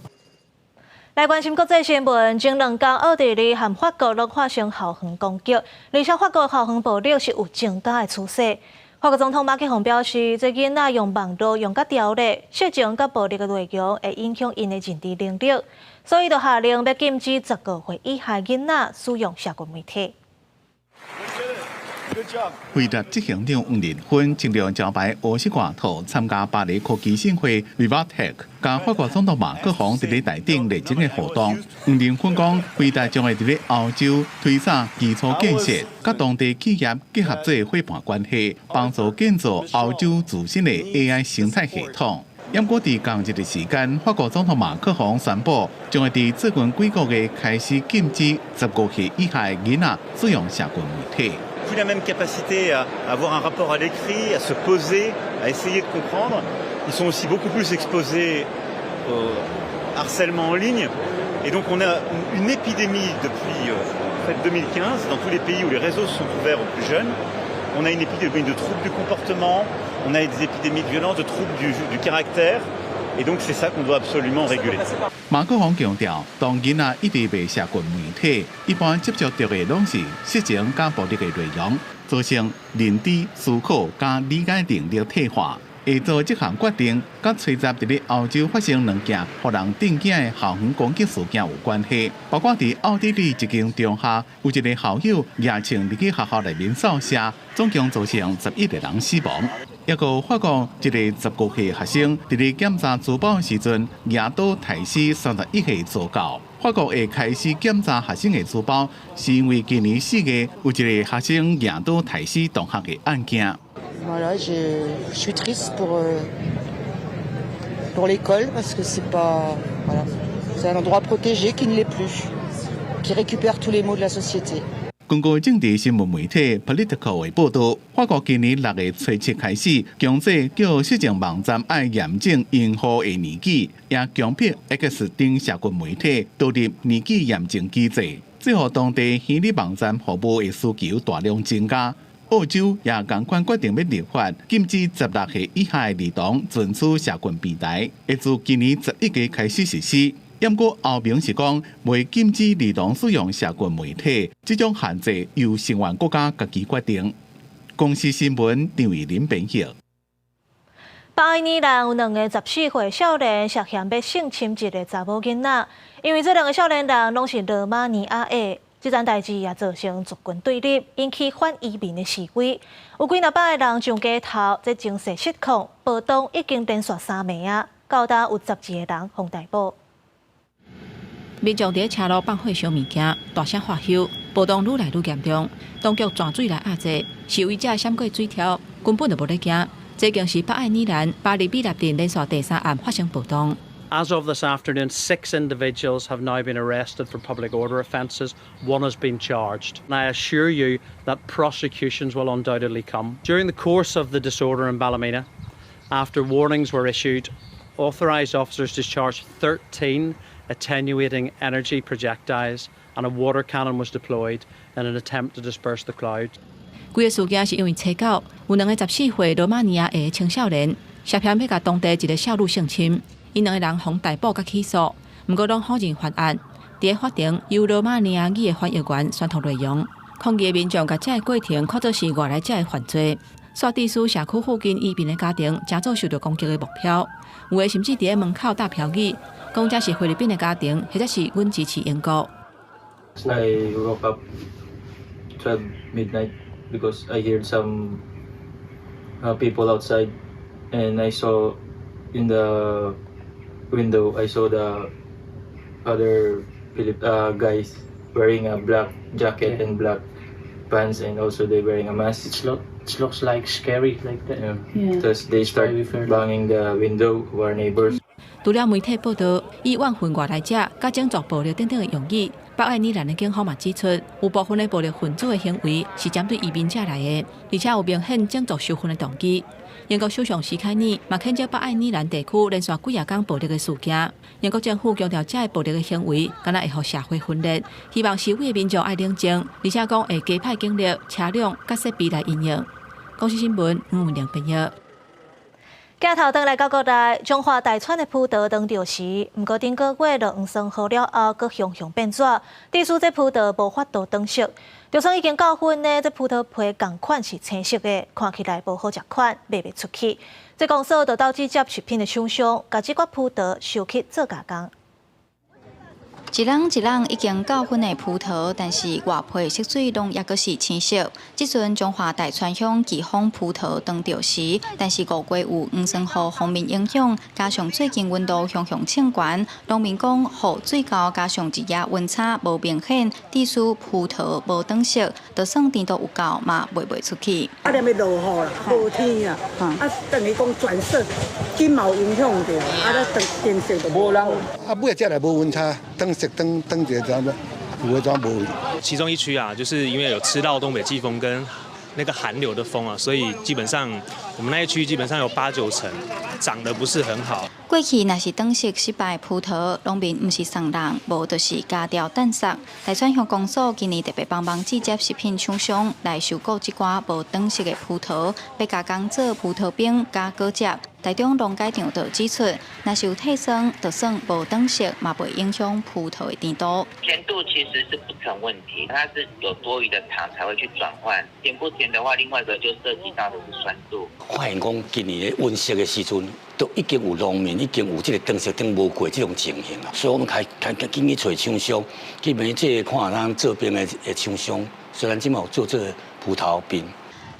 來關心國際新聞，前2工奧地利和法國攏發生校園攻擊，而且法國校園暴力是有增加的趨勢。法國總統馬克宏表示，這囡仔用網路用甲刁咧，色情佮暴力的內容會影響𪜶的認知能力，所以就下令欲禁止15歲以下囡仔使用社群媒體。輝達執行長黃仁勳穿著招牌烏色外套參加巴黎科技盛會 VivaTech，佮法國總統馬克宏佇咧台頂熱情的互動。黃仁勳講，輝達將會佇咧歐洲推展基礎建設，佮當地企業結合做夥伴關係，幫助建造歐洲自身的 AI 生態系統。毋過佇仝一个時間，法國總統馬克宏宣布，將會佇最近幾個月開始禁止15歲以下的囡仔使用社群媒體。 Plus la même capacité à avoir un rapport à l'écrit, à se poser, à essayer de comprendre. Ils sont aussi beaucoup plus exposés au harcèlement en ligne. Et donc on a une épidémie depuis en fait 2015 dans tous les pays où les réseaux sont ouverts aux plus jeunes. On a une épidémie de troubles du comportement, on a des épidémies de violence, de troubles du caractère. Et donc c'est ça qu'on doit absolument réguler. 馬克宏強調，當囡仔一直袂社群媒體，一般接觸著的攏是色情佮暴力的內容，造成認知、思考佮理解能力退化。會做這項決定，佮吹襲佇咧歐洲發生兩件予人震驚的校園攻擊事件有關係。包括佇奧地利一間中學，有一個校友舉槍入去學校內面掃射，總共造成11個人死亡。抑閣法國一個15歲學生佇咧檢查書包的時陣，舉刀刣死31歲助教。法國會開始檢查學生的書包，是因為今年4月有一個學生舉刀刣死同學的案件。 Voilà, je suis triste pour l'école parce que c'est pas, voilà, c'est un endroit protégé qui ne l'est plus, qui récupère tous les maux de la société. 根據政治新聞媒體 Politico 的報導，法國今年6月初7開始，強制叫色情網站愛驗證用戶的年紀，也強迫 X 等社群媒體導入年紀驗證機制，這予當地虛擬網站服務的需求大量增加。澳洲也仝款決定欲立法，禁止16歲以下的兒童存取社群平台，會自今年11月開始實施。毋過歐盟是講，袂禁止兒童使用社群媒體，這種限制由成員國家家己決定。公視新聞張慧琳編譯。北愛爾蘭有兩個14歲少年涉嫌欲性侵一个查某囡仔，因為這兩个少年人攏是羅馬尼亞裔，這樁代誌也造成族群對立，引起反移民的示威。有幾若百个人上街頭，這情勢失控，暴動已經連續三暝啊，到今有12個人予逮捕。民眾佇車路放火燒物件，大聲喝囂，暴動愈來愈嚴重。當局攢水來壓制，示威者閃過水柱，根本就無咧驚。這間是北愛爾蘭巴里比納鎮連續第三暗發生暴動。As of this afternoon, six individuals have now been arrested for public order offences. One has been charged. And I assure you that prosecutions will undoubtedly come. During the course of the disorder in Ballymena, after warnings were issued, authorised officers discharged 13 attenuating energy projectiles and a water cannon was deployed in an attempt to disperse the crowd. 規个事件是因為初九有兩个14歲羅馬尼亞裔青少年涉嫌欲共當地一个少女性侵，𪜶兩个人予逮捕佮起訴，毋過攏否認犯案。佇咧法庭，由羅馬尼亞語的翻譯員宣讀內容，抗議的民眾共這个過程看做是外來者的犯罪。煞致使社區附近移民的家庭成做受著攻擊的目標，有的甚至佇咧門口貼標語，講這是菲律賓的家庭，或者是阮支持英國。 I woke up 12 midnight because I heard some people outside and I saw in the window, I saw the other guys wearing a black jacket and black pants, and also they wearing a mask. It looks like scary like that. Yeah. Because they start banging the window of our neighbors. 除了媒體報導以怨恨外來者、佮種族暴力等等的用語，北愛爾蘭的警方嘛指出，有部分的暴力分子的行為是針對移民者來的，而且有明顯種族仇恨的動機。英國首相施凱爾嘛譴責北愛爾蘭地區連續幾仔工暴力的事件。英國政府強調，這个暴力的行為敢若會予社會分裂，希望示威的民眾愛冷靜，而且講會加派警力、車輛佮設備來因應。公視新聞黃文玲編譯。鏡頭轉來到國內，彰化大川的葡萄當著時，毋過頂個月落黃酸雨了後，閣雄雄變紙，致使這葡萄無法度轉色。就算已經夠薰呢，這葡萄皮仝款是青色的，看起來無好食款，賣袂出去。這公所就鬥直接食品的廠商，共這寡葡萄收去做加工。一籠一籠已經夠薰的葡萄，但是外皮色水攏猶閣是青色。這陣彰化大川鄉奇豐葡萄當著時，但是5月有黃酸雨鋒面影響，加上最近溫度雄雄衝懸，農民講雨水夠，加上一夜溫差無明顯，致使葡萄無轉色，就算甜度有夠嘛賣袂出去。啊，連欲落雨啦，無天啊，啊，等於講轉色，緊嘛有影響著，啊，咧轉變色就無人。啊，尾仔才來無溫差，轉色轉轉一個怎有的怎無。其中一區啊，就是因為有吃到東北季風跟那個寒流的風啊，所以基本上我們那一區基本上有八九成長得不是很好。過去若是轉色失敗葡萄，農民毋是送人，無就是加調單殺。大川鄉公所今年特別幫忙直接食品廠商來收購這寡無轉色的葡萄，欲加工做葡萄冰佮果汁。台中農改場就指出，若是有退酸，就算無轉色，嘛袂影響葡萄的甜度。甜度其實是不成問題，它是有多餘的糖才會去轉換。甜不甜的話，另外一個就涉及到的是酸度。發現講今年的溫室的時陣，都已經有農民已經有這个轉色轉無過這種情形啊，所以我們開開緊去揣廠商，去問這个看咱做冰的的廠商，雖然這馬有做這个葡萄冰。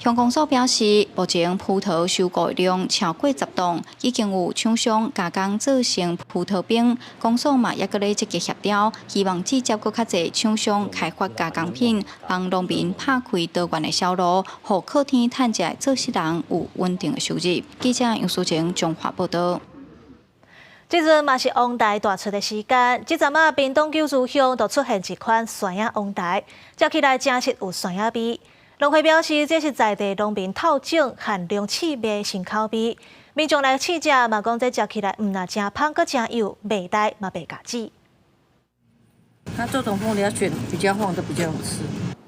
鄉公所表示，目前葡萄收購量超過10噸，已經有廠商加工做成葡萄冰。公所嘛猶閣咧積極協調，希望直接閣較濟廠商開發加工品，幫農民拍開多元的銷路，予靠天趁食的做事人有穩定的收入。記者楊淑晴彰化報導。這陣嘛是王台大出的時間，這陣仔屏東九如鄉就出現一款酸仔王台，食起來真實有酸仔味。農會表示，這是在地農民透種限量試賣新口味，民眾來試食嘛，講這食起來毋但誠芳，閣誠幼，袂呆嘛袂咬舌。它這種鳳梨要選比較黃的比較好吃。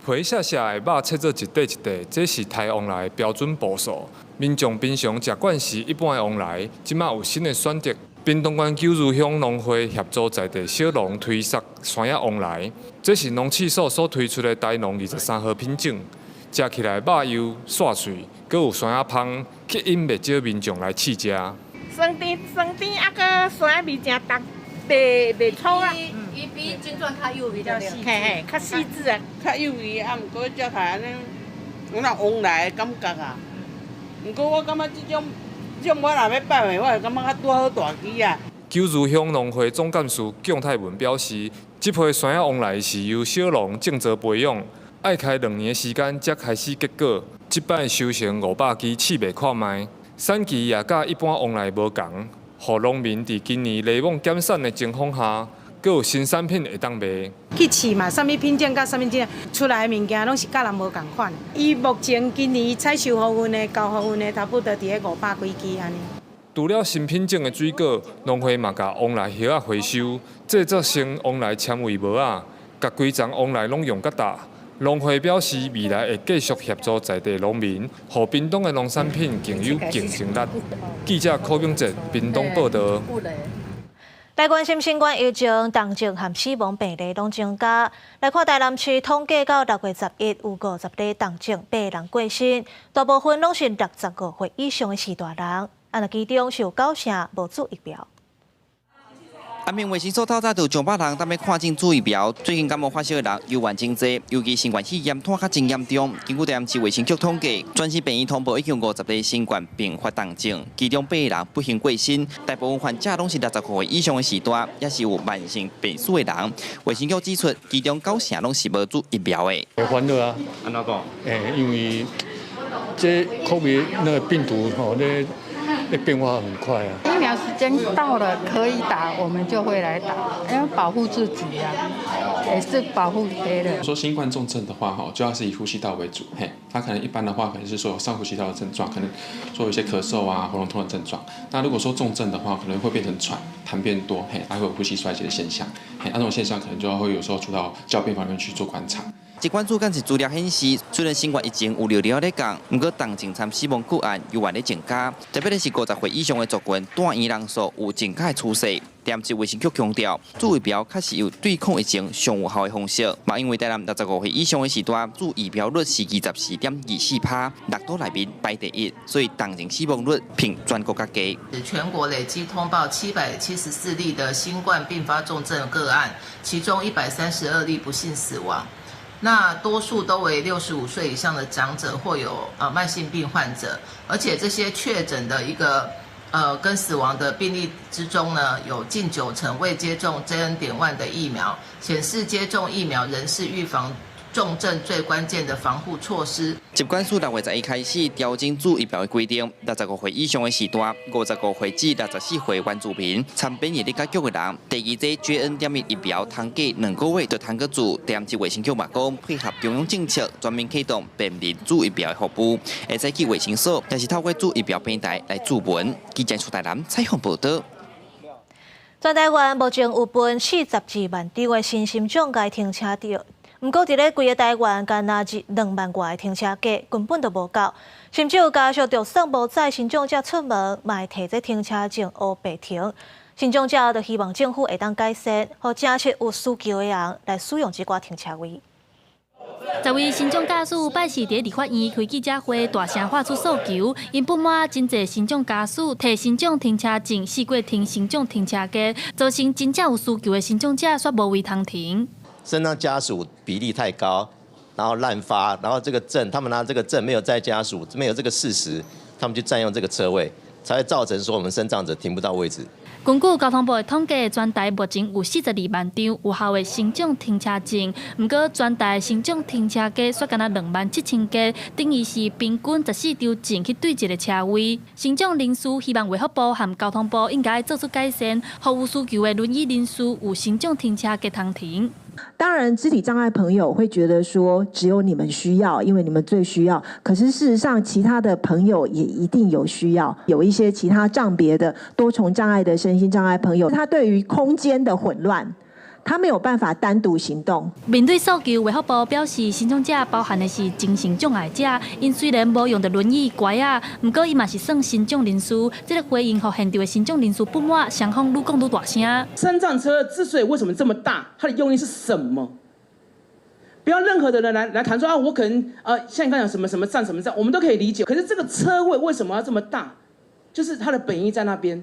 皮薄薄的肉切做一塊一塊，這是台王梨標準步數。民眾平常食慣是一般的王梨，這馬有新的選擇。屏東縣九如鄉農會協助在地小農推捒酸仔王梨，這是農試所所推出的台農23號品種。食起來肉幼煞喙，閣有酸仔芳，吸引袂少民眾來試食。酸甜酸甜，啊閣酸仔味誠重，袂袂粗啊。伊比金鑽較幼比較細，嘿嘿，較細緻啊，較幼味啊，毋過食起來按呢，有那王梨的感覺啊。毋過我感覺這種，這種我若欲擺賣，我會感覺較拄好大支啊。九如鄉農會總幹事蔣泰文表示，這批酸仔王梨是由小農種植培養。愛開2年的時間才開始結果，這擺收成500支試賣看覓，產期也佮一般王梨無仝，予農民佇今年雷網減產的情況下，閣有新產品會當賣。去試嘛，啥物品種佮啥物品種出來的物件攏是佮人無仝款。伊目前今年採收予阮的、交予阮的，差不多佇咧五百幾支按呢。除了新品種的水果，農會嘛共旺來葉仔回收，製作成旺來纖維帽仔，共規叢旺來攏用較大。農會表示，未來會繼續協助在地農民，予屏東的農產品更有競爭力。記者柯炳哲屏東報導。來關心新冠疫情，重症和死亡病例攏增加。來看台南市統計到6月11，有50例重症八人過身，大部分攏是65歲以上的序大人。啊，若其中是有九成無注疫苗。安平衛生所透早就上百人等欲看診注疫苗，最近感冒發燒的人猶原真濟，尤其新冠肺炎拖較真嚴重。根據台南市衛生局統計，全市病院通報已經50例新冠併發重症，其中八個人不幸過身，大部分患者攏是65歲以上的序大，也是有慢性病史的人。衛生局指出，其中九成攏是無注疫苗的。會煩惱啊！按怎講？因為這 COVID 那個病毒吼，咧變化很快啊！疫苗時間到了可以打，我們就會來打，因為保護自己啊，也是保護別人。說新冠重症的話，哈，主要是以呼吸道為主，嘿，他可能一般的話，可能是說上呼吸道的症狀，可能說有一些咳嗽啊、喉嚨痛的症狀。那如果說重症的話，可能會變成喘、痰變多，嘿，還會有呼吸衰竭的現象，嘿，那種現象可能就會有時候住到加護病房裡面去做觀察。疾管署幹事資料顯示，雖然新冠疫情有略略咧降，毋過重症參死亡個案猶原咧增加，特別是50歲以上的族群，住院人數有增加的趨勢。台南市衛生局強調，注疫苗確實有對抗疫情上有效的方式。嘛，因為台南65歲以上的序大，注疫苗率是24.24%，六都內面排第一，所以重症死亡率比全國較低。全國累計通報774例的新冠併發重症個案，其中132例不幸死亡。那多數都為65歲以上的長者或有慢性病患者，而且這些確診的一個跟死亡的病例之中呢，有近九成未接種 JN.1 的疫苗，顯示接種疫苗仍是預防重症最關鍵的防護措施。疾管署6月11開始調整注疫苗的規定，65歲以上的序大，55歲至64歲原住民，參免疫力較強的人，第二劑 JN.1 疫苗通過2個月就通閣注。台南市衛生局嘛講，配合中央政策，全面啟動便民注疫苗的服務，會使去衛生所，也是透過注疫苗平台來注文。記者出台南採訪報導。全台灣目前有分42萬張的身心障礙停車場。毋過，佇咧規个台灣，干焦一2萬外个停車格根本就無夠，甚至有家屬就算無載身障者出門，嘛會提這停車證烏白停。身障者就希望政府會當改善，予真實有需求的人來使用這寡停車位。十位身障家屬拜四佇立法院開記者會，大聲發出訴求，𪜶不滿真濟身障家屬提身障停車證，四過停身障停車格，造成真正有需求的身障者煞無位通停。身障家屬比例太高，然後濫發，然後這個證，他們拿這個證沒有載家屬，沒有這個事實，他們就佔用這個車位，才會造成說我們身障者停不到位置。根據交通部的統計，全台目前有42萬張有效的身障停車證，毋過全台身障停車格煞干焦2萬7千格，等於是平均14張證去對一个車位。身障人士希望衛福部和交通部應該做出改善，予有需求的輪椅人士有身障停車格通停。當然，肢體障礙朋友會覺得說只有你們需要，因為你們最需要。可是事實上，其他的朋友也一定有需要。有一些其他障別的多重障礙的身心障礙朋友，他對於空間的混亂，他沒有辦法單獨行動。面對訴求，衛福部表示，身障者包含的是精神障礙者，𪜶雖然無用著輪椅、拐仔，毋過伊嘛是算身障人士。這个回應，予現場的身障人士不滿，雙方愈講愈大聲。身障車之所以為什麼這麼大，它的用意是什麼？不要任何的人來談說啊，我可能像你剛講什麼什麼站什麼站，我們都可以理解。可是這個車位為什麼要這麼大？就是它的本意在那邊。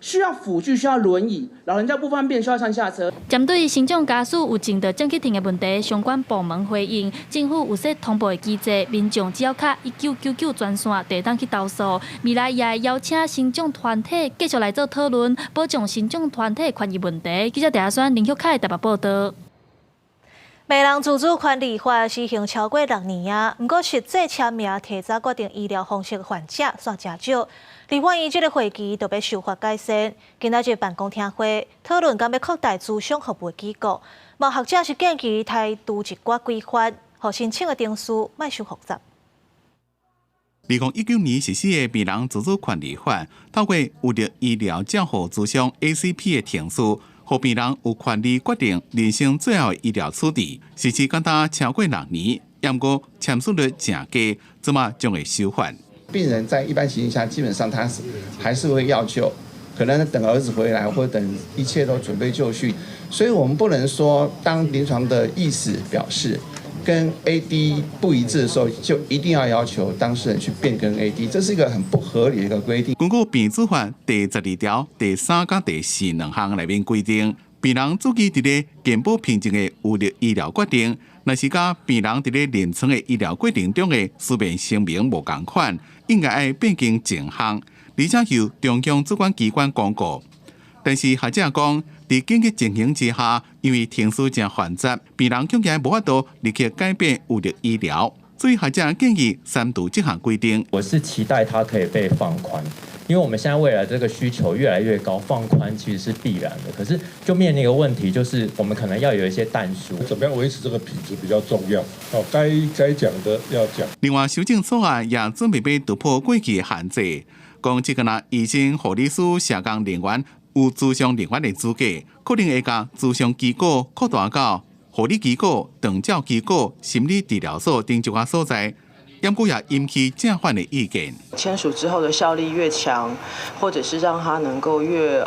需要輔具，需要輪椅，老人家不方便，需要上下車。針對身障家屬有證著證去停的問題，相關部門回應，政府有設通報的機制，民眾只要敲1999專線，就會當去投訴。未來也會邀請身障團體繼續來做討論，保障身障團體權益問題。記者鄭阿宣、林玉凱台北報導。病人自主權利法施行超過6年啊，毋過實際簽名提早決定醫療方式患者煞誠少。立法院這个會期就欲修法改善，今仔日辦公聽會討論敢欲擴大諮商服務機構，嘛學者是建議剔除一寡規範，予申請的程序莫傷複雜。2019年實施的病人自主權利法，透過有力醫療照護諮商 ACP 的程序，予病人有權利決定人生最後的醫療處置。實施敢焦超過6年，毋過簽署率誠低，這馬將會修法。病人在一般情形下，基本上他是還是會要求，可能等兒子回來，或等一切都準備就緒。所以我們不能說，當臨床的意思表示跟 AD 不一致的時候，就一定要要求當事人去變更 AD，這是一個很不合理的一個規定。根據病主法第12條第三佮第四兩項內面規定，病人自己佇咧健保憑證的有力醫療決定，若是佮病人佇咧臨床的醫療過程中的書面聲明無仝款，應該愛變更前項，而且由中央主管機關公告。但是學者講，佇緊急情形之下，因為程序誠繁雜，病人恐驚無法度立刻改變有力醫療，所以學者建議刪除這項規定。我是期待它可以被放寬，因為我們現在未來這個需求越來越高，放寬其實是必然的。可是就面臨一個問題，就是我們可能要有一些但書。怎麼樣維持這個品質比較重要？哦，該講的要講。另外，修正草案也準備欲突破過去的限制，講這個若醫生、護理師、社工人員有諮商人員的資格，可能會共諮商機構擴大到護理機構、長照機構、心理治療所等這寡所在，毋過也引起正反的意見。簽署之後的效力越強，或者是讓它能夠越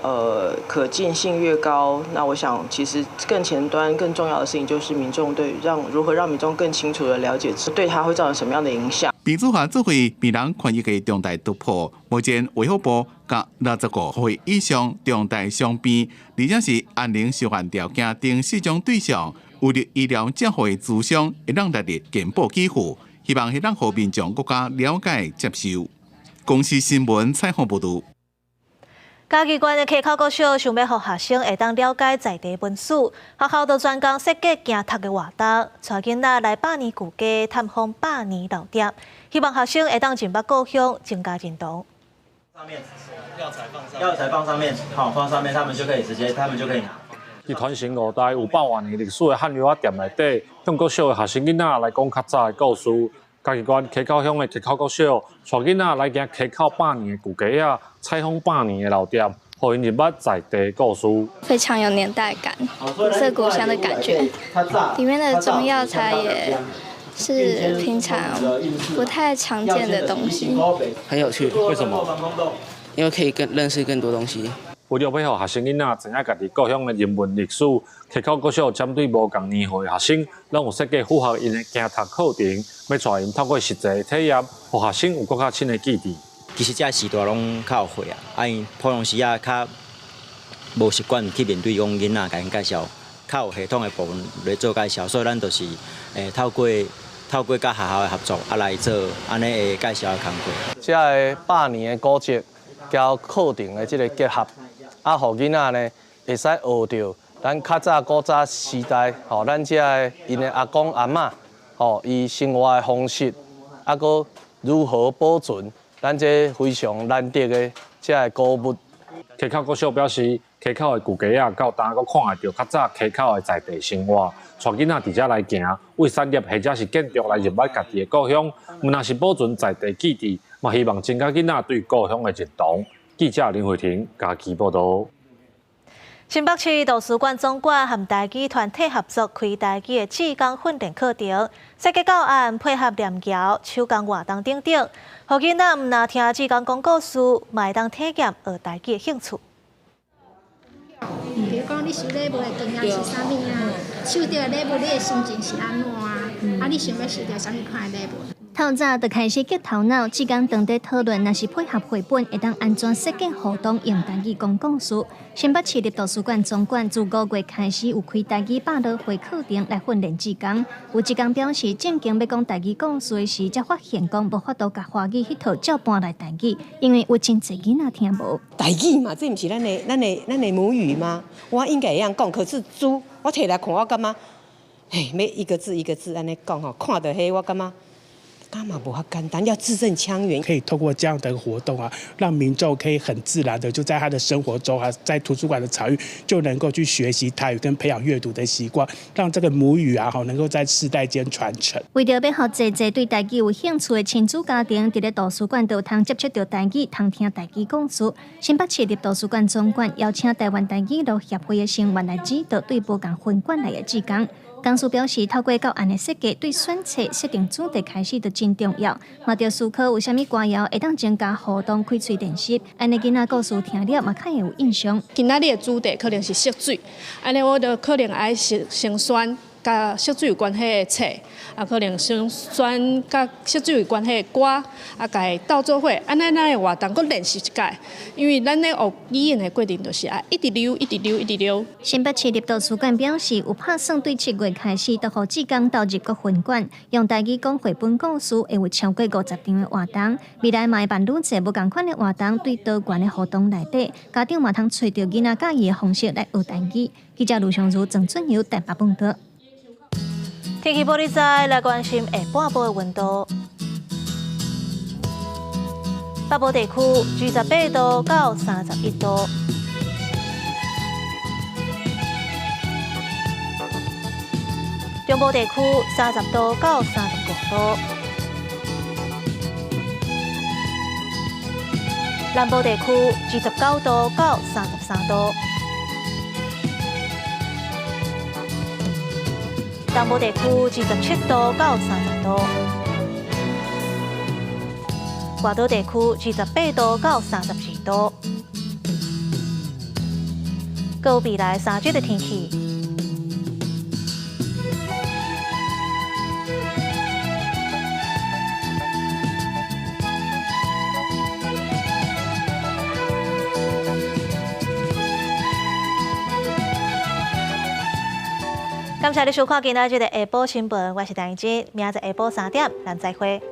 可見性越高，那我想其實更前端更重要的事情就是民眾對讓如何讓民眾更清楚的了解對它會造成什麼樣的影響。病主法作為病人權益的重大突破，目前衛福部佮65歲以上重大傷病，而且是安寧傷患條件等四種對象，有力醫療照護的諮商，會當列入健保給付，希望會當予民眾閣較了解接受。公視新聞採訪報導。嘉義縣的溪口國小想欲予學生會當了解在地文史，學校就專工設計行讀的活動，帶囡仔來百年舊家探訪百年老店，希望學生會當認捌故鄉，增加認同。上面藥材放上，藥材放上面，好放上面，他們就可以直接，他們就可以拿。佇傳承五代有百外年歷史的漢藥仔店內底，向國小的學生囡仔來講較早的故事。嘉義縣溪口鄉的溪口國小，帶囡仔來行溪口百年的舊街仔，採訪百年的老店，予𪜶認捌在地故事。非常有年代感，古色古香的感覺。裡面的中藥材也是平常不太常見的東西。很有趣，為什麼？因為可以更認識更多東西。為著欲予學生囡仔知影家己故鄉的人文歷史，溪口國小針對無仝年歲的學生，攏有設計符合𪜶的行讀課程，欲帶𪜶透過實際體驗，予學生有閣較深的記憶。其實這時代攏較有歲啊，啊𪜶普通時仔較無習慣去面對講囡仔共𪜶介紹，較有系統的部分來做介紹，所以咱就是透過佮學校的合作啊來做按呢的介紹的工作。這个百年的古蹟佮課程的這个結合。啊，予囡仔呢會使學著咱較早古早時代，吼，咱這个𪜶的阿公阿嬤，吼，伊生活的方式，啊，閣如何保存咱這非常難得的這个古物。溪口國小表示，溪口的舊街仔到今閣看會著較早溪口的在地生活，帶囡仔佇遮來行，為產業或者是建築來認捌家己的故鄉，毋但是保存在地記憶，嘛希望增加囡仔對故鄉的認同。記者林慧婷嘉義報導。新北市圖書館總館和台語團體合作開台語的志工訓練課程，設計教案配合念橋、手工活動等等，予囡仔毋但聽志工講故事，嘛會當體驗學台語的興趣。比如講，你收禮物的重要是啥物啊？收著禮物，你的心情是按怎啊？啊，你想欲收著啥物款的禮物？透早就開始激頭腦，志工當地討論，若是配合繪本，會當按怎設計活動，用台語講故事。新北市立圖書館總館自5月開始有開台語百樂會課程來訓練志工。有志工表示，正經欲講台語故事時，才發現講無法度共華語彼套照搬來台語，因為有真濟囡仔聽無。台語嘛，這毋是咱的母語嗎？我應該會曉講，可是書我提來看，我感覺，嘿，欲一个字一个字按呢講吼，看著彼我感覺。幹嘛無遐簡單，要字正腔圓。可以透過這樣的活動啊，讓民眾可以很自然的就在他的生活中啊，在圖書館的場域就能夠去學習台語跟培養閱讀的習慣，讓這個母語啊，能夠在世代間傳承。為著欲予濟濟對台語有興趣的親子家庭，佇咧圖書館都有通接觸著台語，通聽台語故事。新北市立圖書館總館邀請台灣台語路協會的成員來指導對無仝分館來的志工。講師表示，透過教案的設計，對選冊設定主題開始就真重要。嘛著思考有啥物歌謠會當增加互動、開喙練習，按呢囡仔故事聽了嘛較會有印象。今仔日的主題可能是色水，按呢我就可能愛先選佮色水有關係的冊，啊可能先選佮色水有關係的歌，啊共伊鬥做伙，按呢咱的活動閣練習一擺，因為咱咧學語言的過程就是愛一直溜，一直溜，一直溜。新北市立圖書館表示，有拍算對7月開始，就予志工投入各分館，用台語講繪本故事，會有超過50場的活動。未來嘛會辦愈濟無仝款的活動，對多元的活動內底，家長嘛通揣著囡仔佮意的方式來學台語。記者盧尚如、鄭俊友台北報導。天氣玻璃仔來關心下半晡的溫度。北部地區28度到31度，中部地區30度到35度，南部地區29度到33度。東部地區27度到30度，外島地區28度到32度。閣有未來3日的天氣。感謝你收看今仔日的下晡新聞，我是陳怡之，明仔載下晡3點，咱再會。